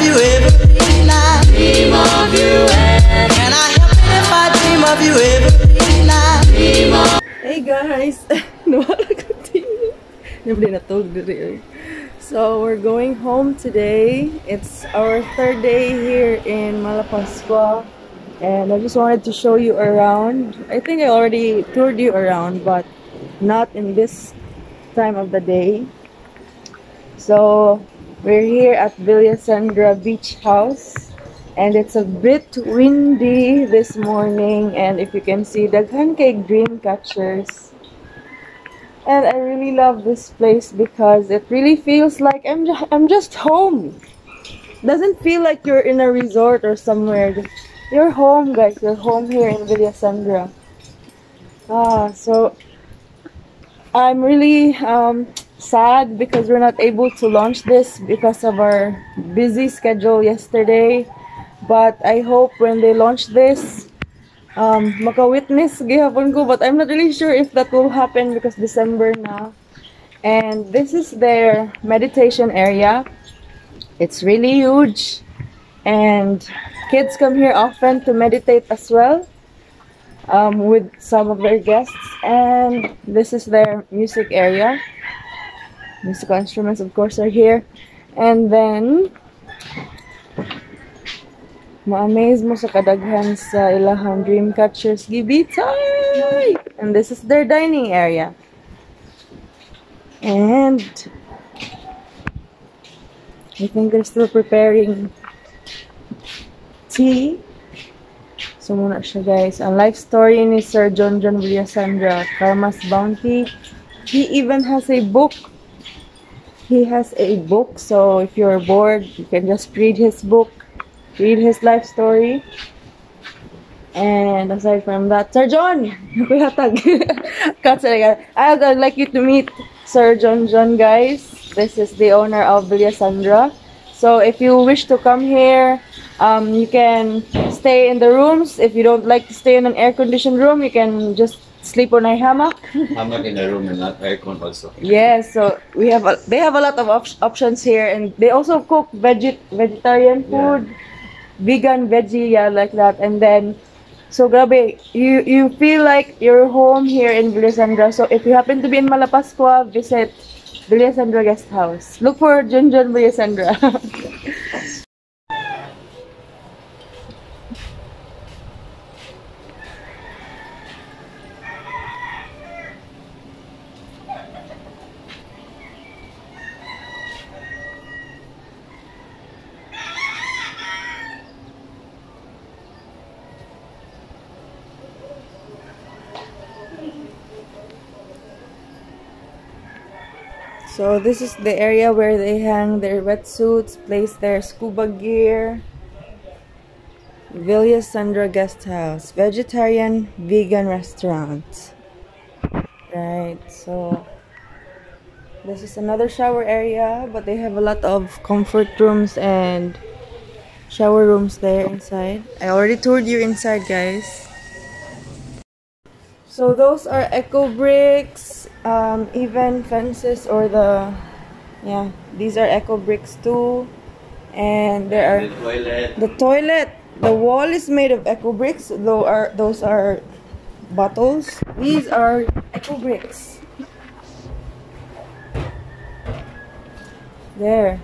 you every night. Dream of you. Can I help it if I dream of you every night? Dream of. Hey guys! Nawala ko TV. Nabli na tug diri, oy. So we're going home today. It's our third day here in Malapascua, and I just wanted to show you around. I think I already toured you around, but not in this time of the day. So we're here at Villa Sandra Beach House, and it's a bit windy this morning, and if you can see, daghan kay dream catchers. And I really love this place because it really feels like I'm just home. Doesn't feel like you're in a resort or somewhere. You're home, guys. You're home here in Villa Sandra. So I'm really sad because we're not able to launch this because of our busy schedule yesterday. But I hope when they launch this, maka-witness gihapon ko, but I'm not really sure if that will happen because December na. And this is their meditation area. It's really huge, and kids come here often to meditate as well, with some of their guests. And this is their music area. Musical instruments, of course, are here. And then ma-amaze mo sa kadaghan sa ilahang dream catchers gibitay. And this is their dining area. And I think they're still preparing tea. So muna siya, guys. Ang life story ni Sir John John Villasandra, Karma's Bounty. He even has a book. He has a book, so if you're bored, you can just read his book. Read his life story. And aside from that, Sir John! Kuya Tag. I'd like you to meet Sir John John, guys. This is the owner of Villa Sandra. So if you wish to come here, you can stay in the rooms. If you don't like to stay in an air-conditioned room, you can just sleep on a hammock. Hammock in the room and not aircon also. Yes, so they have a lot of options here, and they also cook vegetarian food. Vegan, veggie, yeah, like that. And then, so grabe, you feel like you're home here in Villa Sandra. So if you happen to be in Malapascua, visit Villa Sandra Guest House. Look for John John Villa Sandra. So this is the area where they hang their wetsuits, place their scuba gear. Villa Sandra Guest House, vegetarian, vegan restaurant. This is another shower area, but they have a lot of comfort rooms and shower rooms there inside. I already toured you inside, guys. So those are eco bricks, even fences or the, yeah, these are eco bricks too. And there are the toilet. The toilet, the wall is made of eco bricks, though those are bottles. These are eco bricks. There.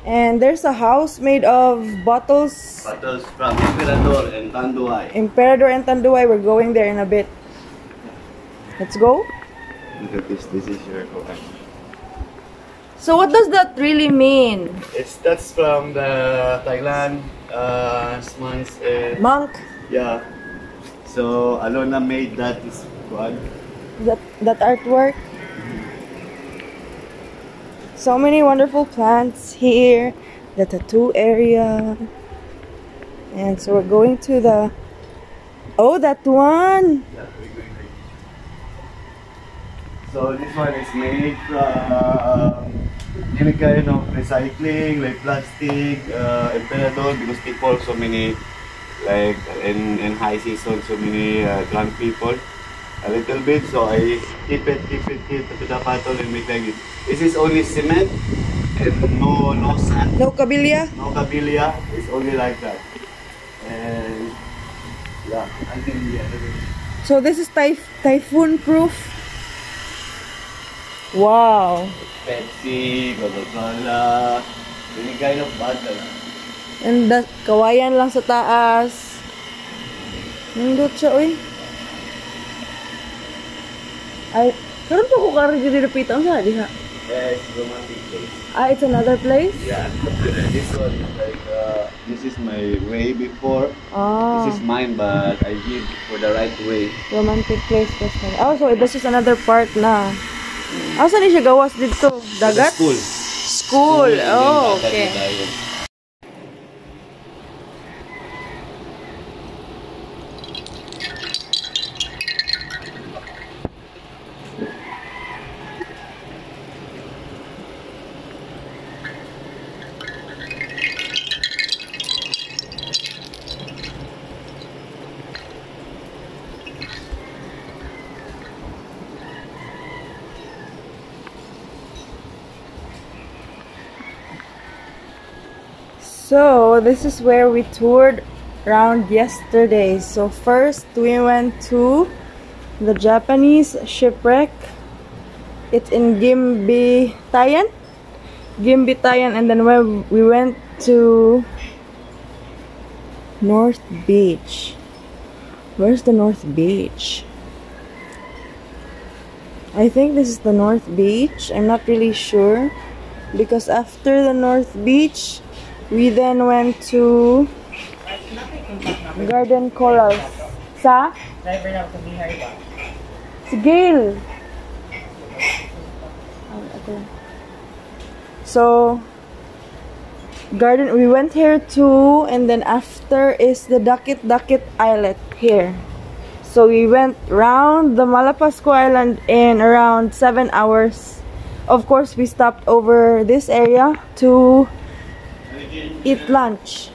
And there's a house made of bottles. Bottles from Emperador and Tanduay. Emperador and Tanduay. We're going there in a bit. Let's go. Look at this. This is your coin. So what does that really mean? That's from the Thailand monks. Monk. Yeah. So Alona made that this one. That artwork. So many wonderful plants here, the tattoo area. And so we're going to the, oh, that one. Yeah, we're going there. So this one is made from any kind of recycling, like plastic, Emperador, because people so many, like in high season, so many drunk people. A little bit, so I keep it to the bottle and make like this. This is only cement No, no sand. No kabilya? No kabilya. It's only like that. And yeah, until the end of it. So this is typhoon proof. Wow. Pepsi, Coca-Cola, any kind of bottle. And that kawayan lang sa taas. Nindot siya, oy. Ay, karon pa ko karon diri dapita ang sa diha. Yeah, it's romantic place. Ah, it's another place? Yeah. This one is like, this is my way before. Ah. This is mine, but I give for the right way. Romantic place basta. Oh, so this is another part na. Asa ni siya gawas dito? Dagat? School. School. Oh, Dagat okay. na tayo. So, this is where we toured around yesterday. So, first we went to the Japanese shipwreck. It's in Gimbitayan. Gimbitayan, and then we went to North Beach. Where's the North Beach? I think this is the North Beach. I'm not really sure, because after the North Beach, we then went to Garden Corals. Sa? Driver na sa Bihar ba? Si Gail. Okay. So, garden, we went here too, and then after is the Dakit Dakit Islet here. So we went round the Malapascua Island in around 7 hours. Of course, we stopped over this area to eat lunch.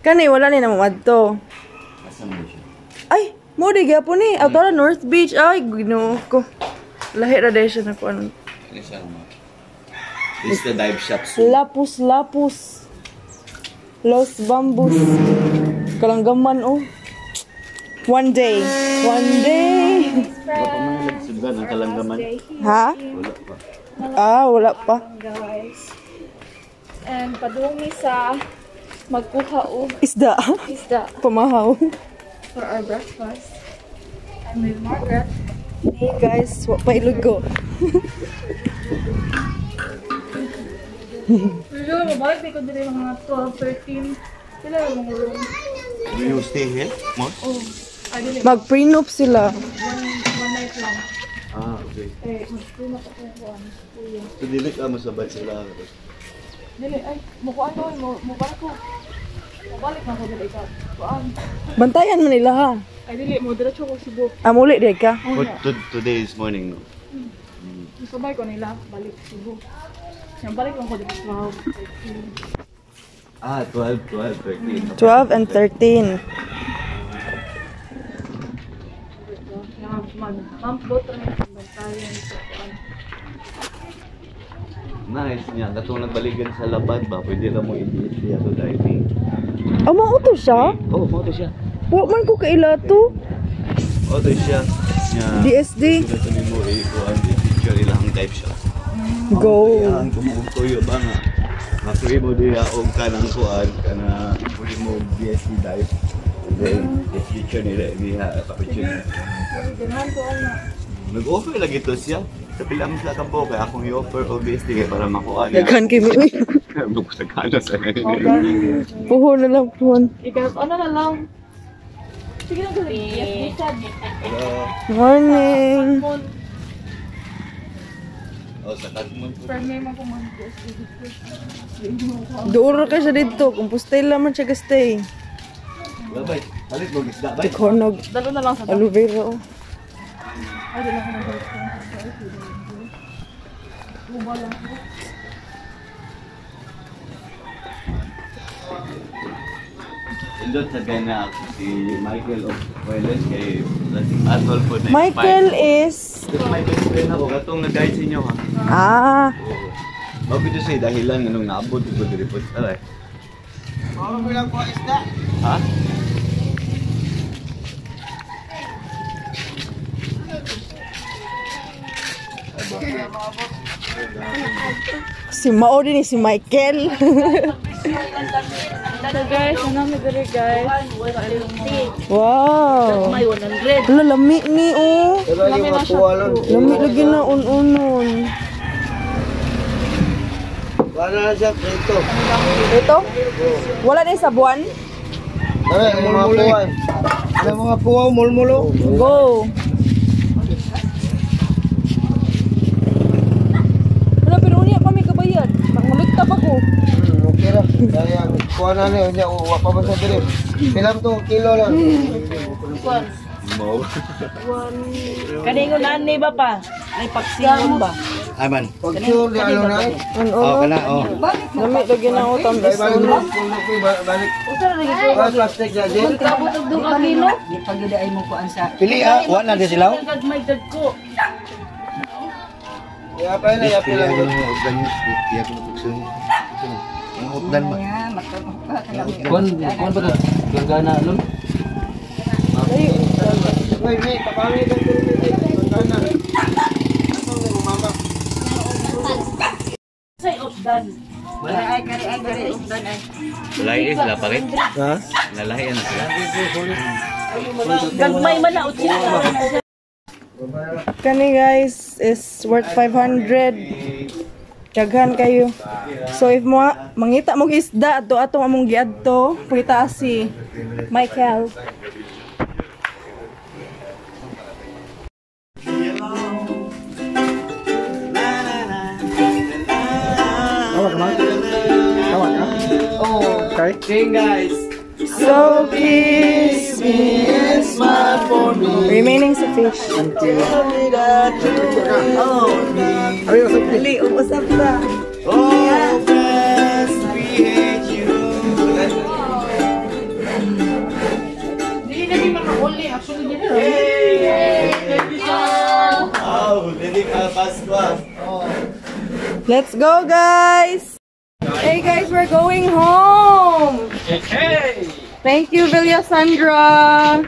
Kani wala ni na moadto. Asa mo siya? Ay, mo di gyapon ni. Ato ra North Beach. Ay, Ginoo ko. Lahi ra day siya na kuan. Ano siya mo? This is the dive shop soon. Lapus lapus. Los Bambus. Kalanggaman oh. One day. One day. Wala pa man nagsugdan ang kalanggaman. Ha? Wala pa. Ah, wala pa. Guys. And padung mi sa magkuha og Isda. isda Pamahaw. for our breakfast. I'm with Margaret. Hey guys, wa pa ilog ko. Usually, mabalik ko diri mga 12, 13. Sila yung mga room. Do you stay here, Mos? Oh, ay dili. Mag-prenup sila. One night lang. Ah, okay. Eh, mag-prenup ako kuan. Kuya. So, dili ka masabay sila. Dili, ay, mukuan ko, mo ko. Mabalik na ko dili ka. Kuan. Bantayan man nila ha. Ay dili, mo diretso ko Cebu. Ah, muli di ka. But today is morning, no? Musabay ko nila, balik Cebu. Yang balik lang ko dili 12, 13. Ah, 12, 12, 13. 12 and 13. Mag-pump ra bantayan sa kuan. Nice niya. Katong nagbaligan sa labad ba? Pwede lang mo i-edit siya to diving. Ah, mao to siya? Oh, mo to siya. Wa man ko kaila to. Oh, to siya. Niya. DSD. Pwede to nimo i-kuan i-picture ilang dive shop. Go. Ang kumukuyo ba nga? Makuha mo diya og kanang kuan kana pwede mo DSD dive. And then i-picture nila diha pa-picture. Ganahan ko ana. Nag-offer lagi to siya. Sa pila mo sila kampo kay akong i-offer og DSD kay para makuha niya. Daghan kay mi. Nagkano sa Puhon na lang, puhon. Ikaw ano na lang. Sige lang kasi yes, sad. Hello. Morning. Mon, Oh, sa Katmon po. friend may mga kuman Doon ra kay siya dito. Compostela man siya gastay. Wala bay. Palit mo isda bay. Konog Dalo na lang sa aloe vera. Oh. Ay, dalo ko na Buba lang. Indot sa gana ako si Michael of Wales kay Lasing Atol po na Michael is That's my best friend ako. Katong nag-guide sa inyo ha. Ah. Bago dyan siya dahilan nung naabot ko diri po. Alay. Ha? Si Mao din ni si Michael. So guys, ano mi diri guys? Wow. May 100. Ala, lami ni oh. Lami na siya. Lami lagi na un-unon. Wala na siya, prito. Ito? Wala na sa buwan? Tara, yung mga puwan. Yung mga puwaw, mulmulo. Go! Wala, pero unya kami kabayad. Mangulikta pa ko. Okay ra. Kaya, kuha na niya, niya, uwa pa ba sa diri? Pilam to, kilo lang. Mo. Kaningon ani ba pa? Ay paksingon ba? Aman. Pag sure, di ano na. Un-unon. kana oh. Lami lagi na ako tamis Ay, balik, uno. balik, balik. Wala plastic na, Jen. Abot og duha kilo. Pili ah, wa na di sila. Gagmay dagko. Yapay na, yapay lang. Iya ko buksun. Ang utdan ba? Kuan, kuan ba to? Langgana lon. Wait, wait, papangit ang tubig. Langgana. Ano yung mama? Say utdan. Lahi sila pa rin. Ha? Lalahi ano sila. Gagmay man na utsin. Kani guys is worth 500. Daghan kayo. So if mo mangita mong isda ato atong among giadto, pangita si Michael. Sing guys. So kiss me And smile for me. Remaining sa fish. Tell me that you own me. Dali, uusap ta. Oh, friends, we hate you. Dili na ni makauli actually dili. Oh, dili ka Pasqua. Let's go, guys! Hey, guys, we're going home! Thank you, Villa Sandra!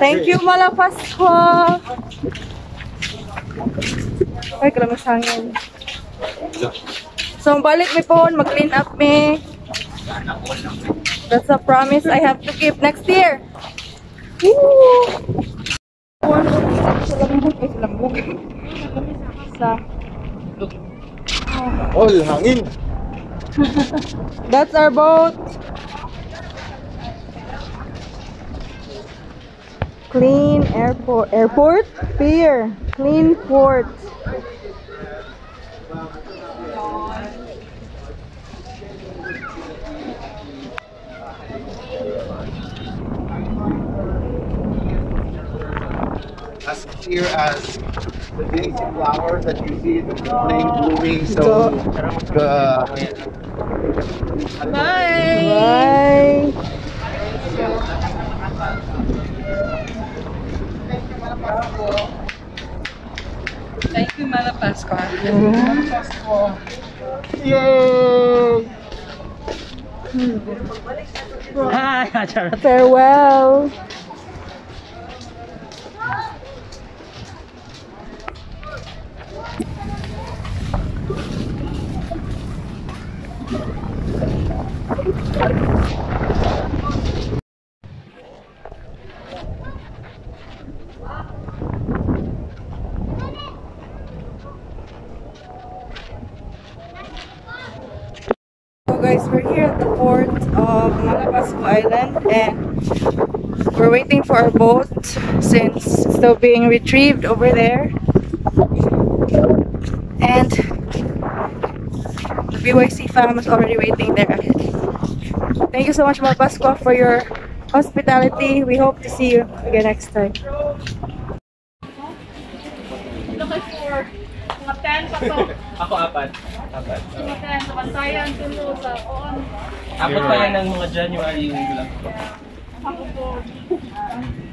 Thank you, Malapascua! Ay, kalamas hangin. So, balik mi po, mag-clean up mi. That's a promise I have to keep next year. Woo! Sa lambog, ay, sa lambog. Sa All hangin. That's our boat. Clean airport. Airport? Pier. Clean port. As clear as the daisy flowers that you see in the morning blooming. So the Bye. Bye. Thank you Malapascua. Yay! Ah, charot. Farewell. So guys, we're here at the port of Malapascua Island and we're waiting for our boat since it's still being retrieved over there. And the BYC fam is already waiting there ahead. Thank you so much, Malapascua, for your hospitality. We hope to see you again next time. Ito kay 4. Mga 10 pa to. Ako apat. Apat. Mga 10 sa Bantayan, tulo sa on. Apat pa yan ng mga January yung bilang ko. Ako 4.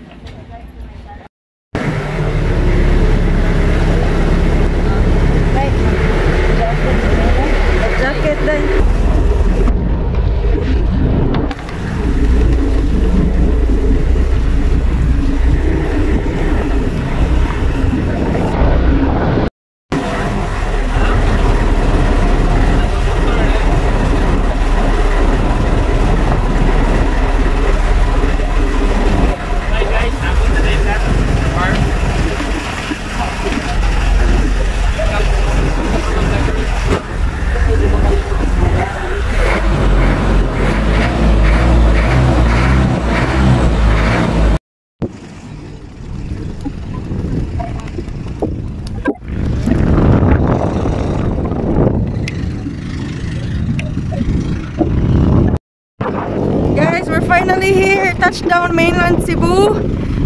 touched down mainland Cebu.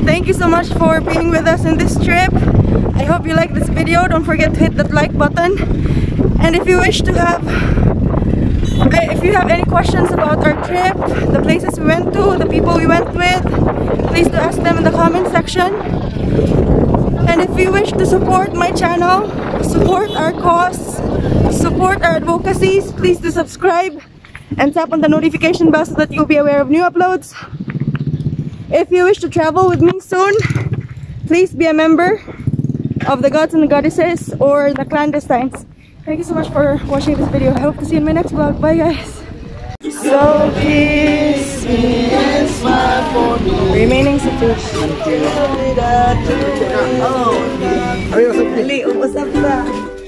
Thank you so much for being with us in this trip. I hope you like this video. Don't forget to hit that like button. And if you have any questions about our trip, the places we went to, the people we went with, please do ask them in the comment section. And if you wish to support my channel, support our cause, support our advocacies, please do subscribe and tap on the notification bell so that you'll be aware of new uploads. If you wish to travel with me soon, please be a member of the Gods and the Goddesses or the Clandestines. Thank you so much for watching this video. I hope to see you in my next vlog. Bye, guys. So kiss me and smile for me. Remaining sa fish. Dali, usap ta.